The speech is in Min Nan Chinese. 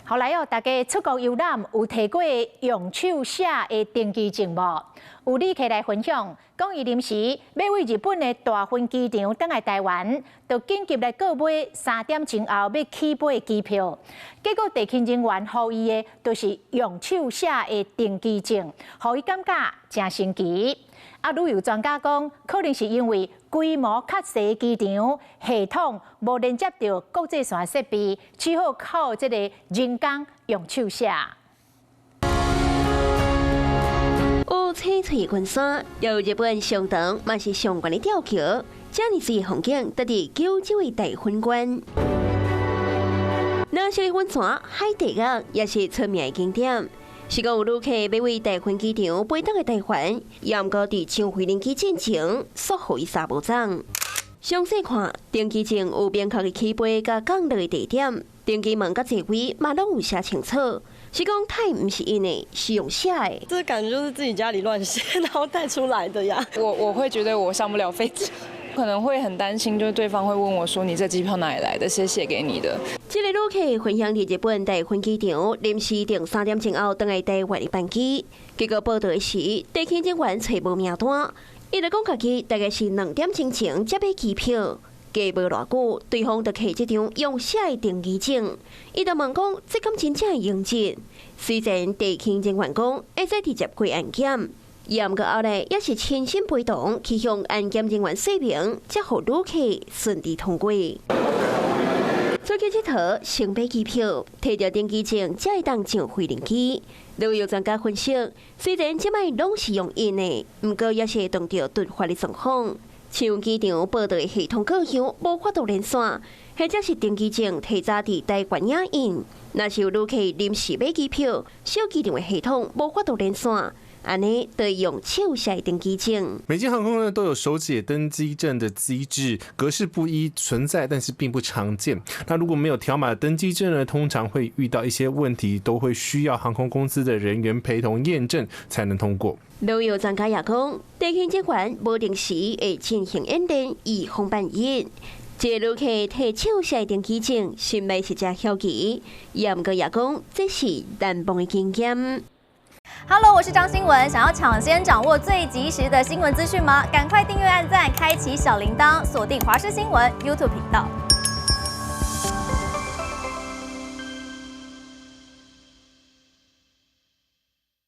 後來哦，大家出國遊覽有提過用手寫的登機證無？有旅客來分享，講伊臨時欲對日本的大分機場轉來台灣，就緊急來購買3點鐘後欲起飛的機票，結果地勤人員予伊的，就是用手寫的登機證，予伊感覺誠神奇。啊，旅遊專家講，可能是因為規模較細的機場系統無連接著國際線設備，只好靠這個人工用手寫。有青翠雲山，有日本上長，嘛是上懸的吊橋，遮爾媠風景，佇佇九州的大分縣。藍色的溫泉海地屋也是出名的景點。是講有旅客欲對大分機場飛轉來台灣，也毋過佇上飛輪機進前，煞予伊捎無摠。詳細看，登機證有明確的起飛佮降落的地點，登機門佮座位嘛攏有寫清楚。是講太毋是印的，是用寫的。這感覺就是自己家裡亂寫，然後帶出來的呀。我會覺得我上不了飛機，可能會很擔心，就是對方會問我說：“你這機票哪裡來的？誰寫給你的？” 這個旅客分享佇日本大分機場臨時訂3點鐘後轉來台灣的班機，結果報到的時，地勤人員揣無名單，伊就講家己大概是2點鐘前才買機票，過無偌久，對方就提這張用寫的登機證，伊就問講：這敢真正會用得？雖然地勤人員講會使直接過安檢，也毋過後來也是親身陪同去向安檢人員說明，才予旅客順利通過。出去𨑨迌，先買機票，提著登機證，才會當上飛行機。旅遊專家分析，雖然這擺攏是用印的，毋過也是會碰著突發的狀況，像機場報到的系統故障，無法度連線，或者是登機證提早佇台灣影印。若是有旅客臨時買機票，小機場的系統無法度連線。按呢，得用手寫登機證。每間航空呢都有手寫登機證的機制，格式不一存在，但是並不常見。那如果沒有條碼的登機證呢，通常會遇到一些問題，都會需要航空公司的人員陪同驗證才能通過。旅遊專家也講，地勤人員無定時會進行演練，以防萬一。這個旅客提手寫登機證，心內是誠好奇，也毋過也講這是難忘的經驗。 Hello，我是張新文。想要搶先掌握最及時的新聞資訊嗎？趕快訂閱、按讚、開啟小鈴鐺，鎖定華視新聞 YouTube 頻道。